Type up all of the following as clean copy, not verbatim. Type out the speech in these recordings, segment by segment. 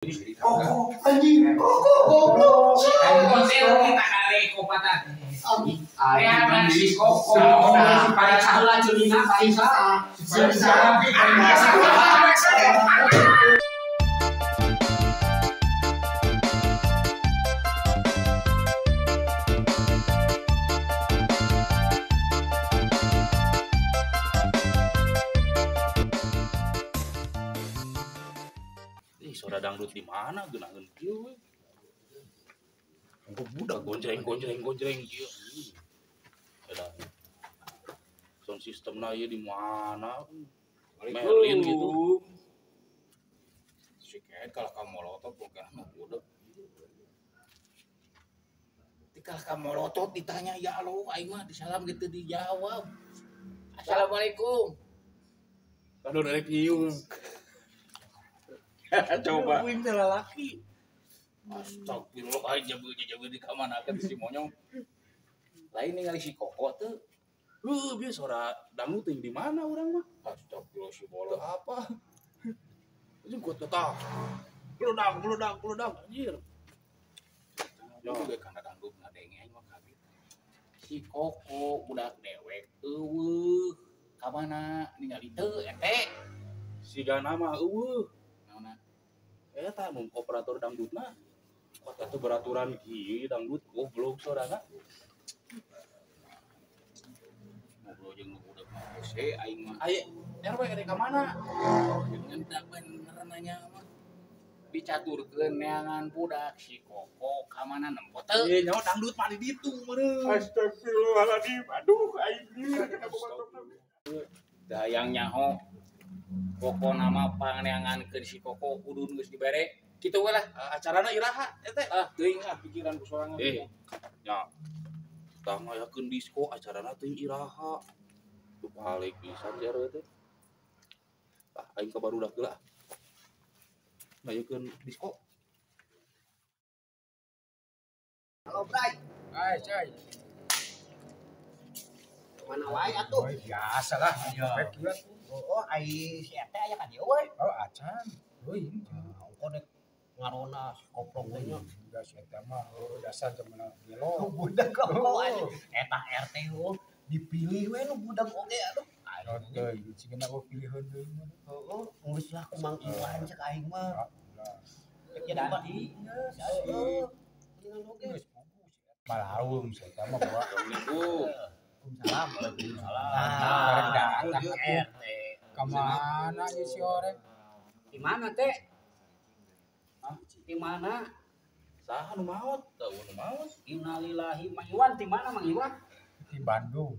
Koko anjing, koko goblok. Konser kita kare kopatan. Aing si koko. Pariksa heula ceulina, pariksa. Pariksa. Ih, suara dangdut di mana geunaheun kieu we. Engko budak gonjreng gonjreng gonjreng kieu. Eta. Sound systemna ieu di mana? Merlin gitu. Si Ket kalau kamu molotot bukan sama budak. Ketika kamu molotot ditanya ya Allah, aing mah disalam gitu dijawab. Assalamualaikum. Aduh rek nyium. Coba. Kuing teh lalaki. Astagfirullah, aing jabeul-jabeul di kamanakeun si monyong. Lain ningali si Koko teu. Heuh, bieu suara dangdut teh di mana urang mah? Astagfirullah si bolong. Teu apa? Anjing kuat tah. Meledak, meledak, meledak anjir. Ya juga kana dangdut ngadenge aing mah kaget. Si Koko budak dewek eueuh. Ka mana ningali teu ete? Sigana mah eueuh. Naonna? Eta nu operator dangdutna. Kuat atuh beraturan kieu dangdut goblok sorana. Ngobrol jeung nu budak mah hese aing mah. Aya RW rek ka mana? Dengan tak bener nanya mah. Dicaturkeun neangan budak si Koko ka mana nempo teu? Ieu nyawa dangdut mah di ditu meureun. Astagfirullahaladzim. Aduh, aing Da hayang nyaho pokona mah pangneangankeun si Koko udun geus dibere. Kitu we lah. Acarana iraha eta? Ah, teuing ah pikiran ku sorangan. Nya. Tah ngayakeun disko acarana teuing iraha. Tuh balik pisan si RW teh. Tah aing ka barudak heula. Ngayakeun disko. Halo, Bray. Hai, coy. Mana wae atuh? Oh, biasa lah. Ya. Oh, ai si RT aya ka dieu we. Oh, acan. Euy, engko dek ngarona si koplok teh nya. Udah si eta mah dasar zaman gelo. Budak koko anjing. Eta RT heuh dipilih we nu budak oge aduh. Oh, teuing cigana eueuh pilihan deui mah. Heeh, geus lah ku Mang Iwan cek aing mah. Cek ganti. Heeh. Mendingan oge. Geus pugu si eta. Malaung si eta mah bawa. Assalamualaikum. Waalaikumsalam. Waalaikumsalam. Datang RT. Ka mana ieu si orek? Di mana teh? Di mana? Saha nu maot? Teu nu maot. Innalillahi. Mang Iwan di mana Mang Iwan? Di Bandung.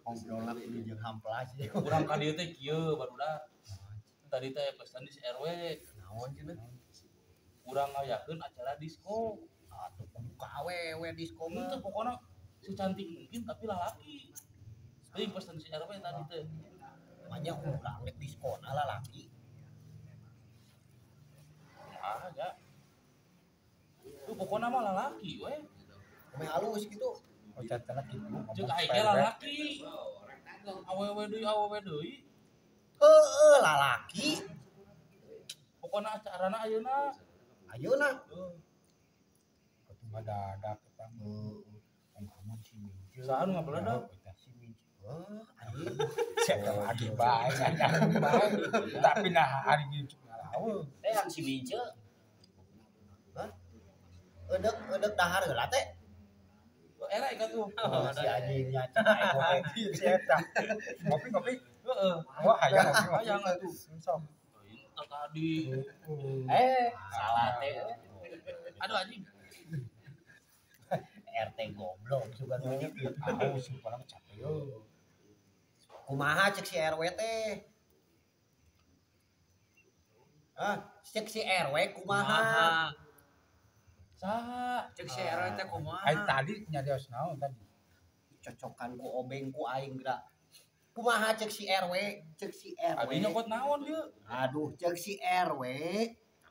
Ngobrolna kudu jeung hamplas ieu. Urang ka dieu teh kieu barudak. Tadi teh pesan di si RW. Naon cenah? Urang ngayakeun acara disko. Atuh kudu ka awewe disko mah. Henteu pokona secantik mungkin tapi lalaki. Teuing pesan si RW tadi teh. Banyak urang rek diskona lalaki. Ah, ya. Tuh pokona mah lalaki we. Kumaha halus gitu. Oh, catana kitu. Ceuk aing ge lalaki. Awewe deui awewe deui. Heeh, lalaki. Pokona acarana ayeuna. Ayeuna. Atuh ngadadak eta mah. Kamu si Mince. Saha nu ngabeledak? Si Mince. Heuh, anjing. Saya lagi bae, saya bae. Tapi nah hari ini cuk ngalaweung. Teh yang si Mince. Hah? Eudek eudek dahar heula teh. Era ikan tuh. Si anjingnya cek aing oge. Si eta. Ngopi-ngopi. Heeh. Wah, hayang ngopi. Hayang atuh. Sok. Tadi. Salah teh. Aduh anjing. RT goblok sugan we. Aku sumpah lama capek yo. Kumaha cek si RW teh? Hah, cek si RW kumaha? Saha? Cek si RW teh kumaha? Ai tadi nyarios naon tadi? Cocokan ku obeng ku aing geura. Kumaha cek si RW? Cek si RW. Abi nyokot naon ieu? Aduh, cek si RW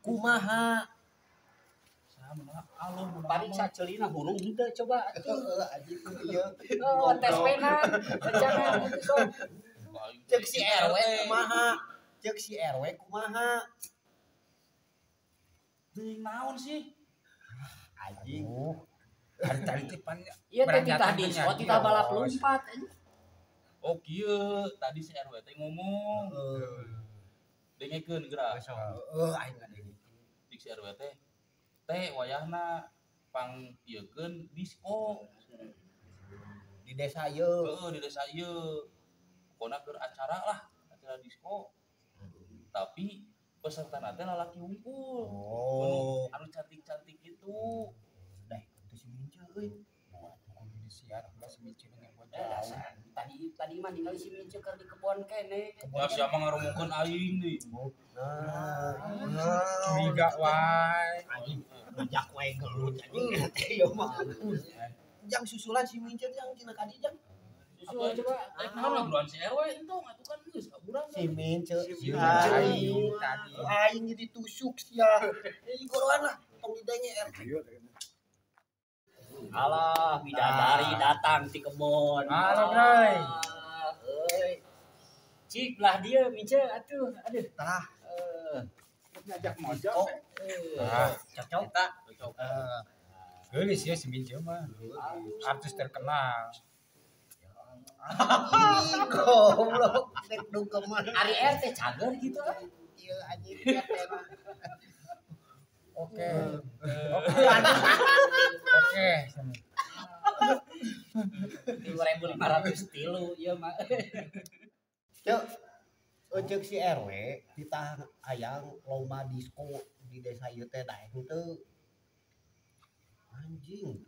kumaha? Saha mun aloh mun Pariksa ceulina hurung henteu coba atuh. Heeh, anjing ieu. Oh, tes pena. Jangan itu sok. Cek si RW kumaha? Cek si RW kumaha? Teuing naon sih? Anjing. Hari tadi teh pan. Ieu teh titah disko, titah balap lompat. Oh kieu, tadi si RW teh ngomong. Dengekeun geura. Heeh, aing ngadenge. Cik si RW teh teh wayahna pang ieukeun disko di desa ieu. Heeh, di desa ieu. Pokona keur acara lah, acara disko. Tapi pesertana teh lalaki hungkul. Oh, anu cantik-cantik gitu. Dah teu si Mince euy. Kudu disiar ulah si Mince dengan buat jauh. Tadi mah ningali si Mince keur di kebon kene. Ya siapa ngaromongkeun aing deui. Nah, curiga wae. Anjing ngajak wae gelut anjing teh ieu mah. Jang susulan si Mince jang cenah ka dieu jang. Susul coba. Rek naon lah buruan si RW entong atuh kan geus kaburan. Si Mince. Si aing tadi. Aing ditusuk sia. Jadi goroan lah tong didenge RT. Alah, bidadari datang di kebon. Halo, Bray. Euy. Cik lah dia Mince atuh. Aduh. Tah. Ngajak mojok. Ah, cocok tak? Cocok. Geulis ya si Mince mah. Artis terkenal. Ih, goblok. Rek dugem mah. Ari RT cager gitu lah. Ieu anjing RT mah. Oke. Oke. 2.500 ieu mah. Cek, ceuk si RW ditah hayang lomba disko di desa ieu teh daek henteu. Anjing.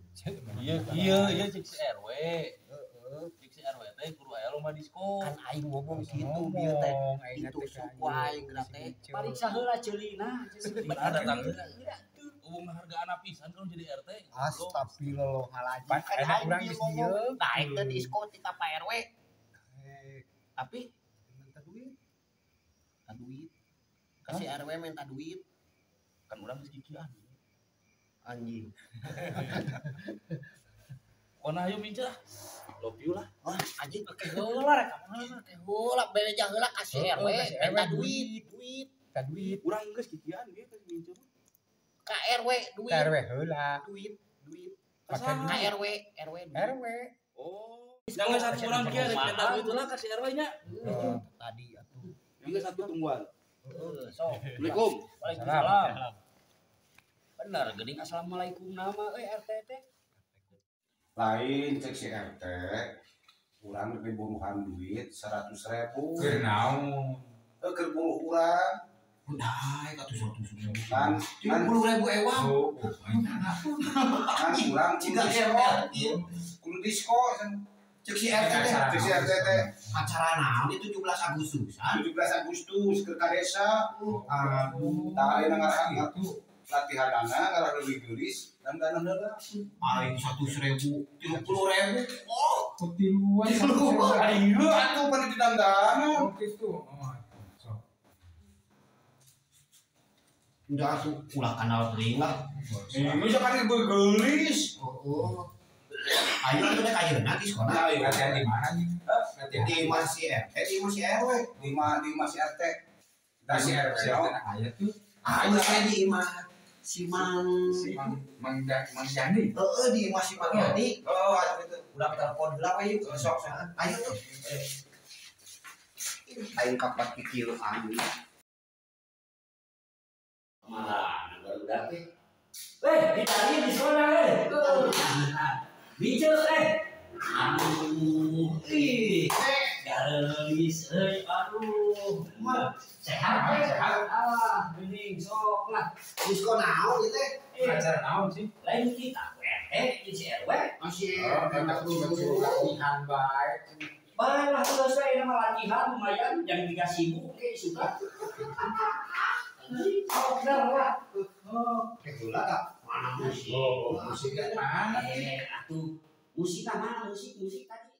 Iya iya iya cek si RW. Heeh. Cek si RW teh kudu aya lomba disko. Kan aing ngomong kitu bieu teh. Ditusuk ku aing geura teh. Pariksa heula ceulina. Bener datang. Ubung hargaan pisan kalau jadi RT. Astagfirullahaladzim. Pan Kan enak aing urang bieu geus ngomong dieu. daek teh disko tita Pak RW. Tapi minta duit. Minta duit. Kasih RW minta duit. Kan urang geus kikian. Anjing. Kona ayo mince lah. Love you lah. Wah, anjing Oke heula rek ka mana teh heula bereja heula kasih RW minta duit, duit. Minta duit. Urang geus kikian ge ka mince mah. Ka RW duit. Ka RW heula. Duit, duit. Pake Ka duit. RW, RW duit. RW. Oh. Jangan satu urang kieu rek minta duit heula ka si RW nya. Tadi atuh. Yang satu tungguan. Heeh, sok. Assalamualaikum. Waalaikumsalam. Bener geuning assalamualaikum nama euy RT teh. Lain cek si RT, urang diburuhan duit 100.000. Keur naon? Keur buruh urang. Udah, atuh 100.000. Kan 30.000 ewang. Oh, kan urang Ciga RT. Kudu disko Cek si RT teh. Cek si RT teh. Acara naon di 17 Agustusan? 17 Agustus keur ka desa. Aduh. Tah ayeuna ngarah latihan anak ngarah leuwih geulis dan danah heula. Aing 100.000, 30.000. Oh, Kutiluan. Ayo atuh pada didangdanan. Oh, gitu. Oh, sok. Udah atuh ulah kanal teuing lah. Ini kan geulis. Oh. Ayo atuh dek ayeuna di sekolah. Ayo. Latihan di mana nih? Latihan. Di masih RT, di masih RW, di masih RT. Kita si RW. Aya tuh. Ayo saya di imah si Mang Mang Mang Jani. Heeh, di imah si Mang Yani. Oh, itu. Udah telepon heula we yuk. Sok sok. Ayo tuh. Aing kapat pikir aing. Mana barudak teh. Weh, ditanya di sana eh. Bice eh. Aduh, ih. Garelis euy, aduh. Sehat eh, sehat. Ah, geuning sok lah. Disko naon ieu teh? Acara naon sih? Lain kita RT, si RW. Masih Oh, latihan bae. Bae lah selesai nama latihan lumayan jangan tiga sibuk ke suka. Sok dah lah. Oh, heula tah. Mana musik? Oh, musiknya mana? Atuh musik mana musik musik tadi.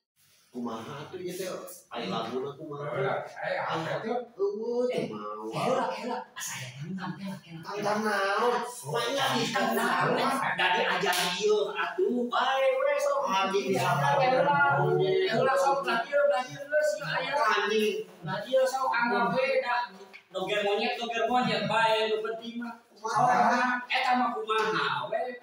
Kumaha atuh ieu teh? Aya laguna kumaha? Aya apa tuh? Eueuh teh mau. Heula heula asa aya tangtang heula heula. Tangtang naon? Manya disko naon? Dari ajar ieu atuh bae we sok. Anjing diajar heula. Heula sok lah ieu lah ieu geus ieu aya. Anjing. Lah ieu sok anggap we da Doger monyet bae nu penting mah. Kumaha? Eta mah kumaha we.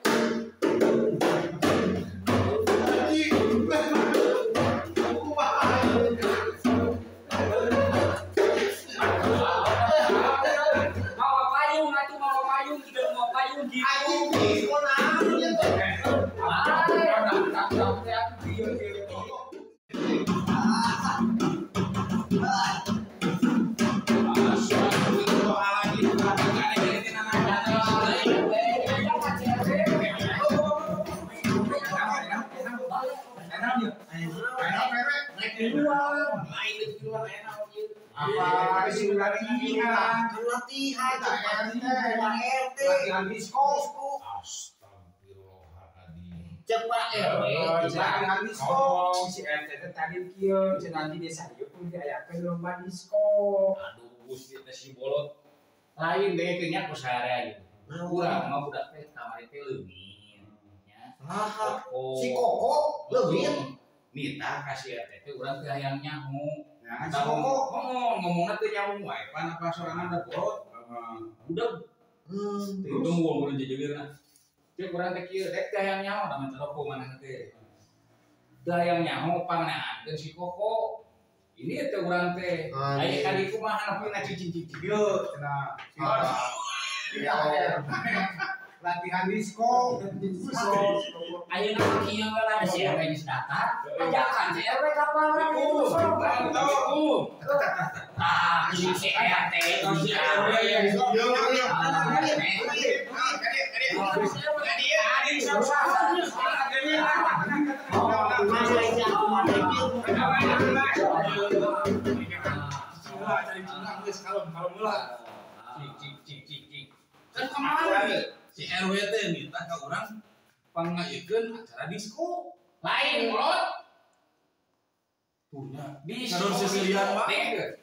Mawa payung atuh mawa payung tidak mawa payung gitu. Anjing disko naon ieu teh? Apa sih latihan? Latihan RT. Latihan disko. Astagfirullahaladzim. Cek Pak RW. Latihan disko. Ngomong si RT teh tadi kieu cenah di desa ieu pun diayakeun lomba disko. Aduh Gusti teh si bolot. Lain deh nya ku sare gitu. Urang mah budak teh kamari teh leungit nya. Saha? Si Koko leungit. Nita kasih RT teh urang teh hayang nyaho. Nah, si Koko ngomongna teh nyambung wae pan apa sorangan da bolot. Budak terus wong urang jejeureuna. Cek urang teh kieu teh hayang nyaho da mah rokok manehna teh. Teu hayang nyaho pangnaankeun si Koko. Ini teh urang teh. Aya kali kumaha nepi na cicing-cicing ieu cenah. Latihan disko. Ayeuna mah kieu we lah si RW geus datang. Ajakan si RW ka parang. Tah, si RT, si RW. Kan kemarin si RW teh minta ka urang pangayekeun acara disko. Lain kolot. Punya. Disko. Seselian wae.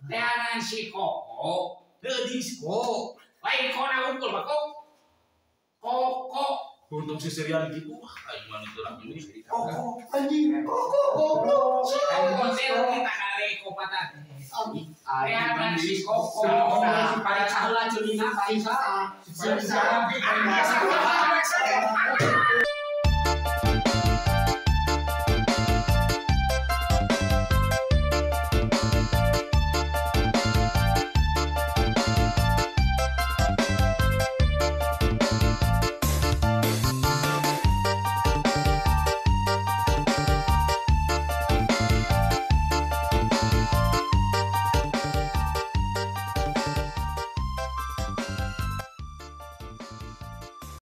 Teangan si Koko teu disko. Lain kona unggul mah kok. Koko. Untung seserian gitu ah aing mah teu lagi. Koko anjing, Koko goblok. Konser kita kare kopatan. Teangan si Koko. Pada saheula ceulina parisa. Bisa.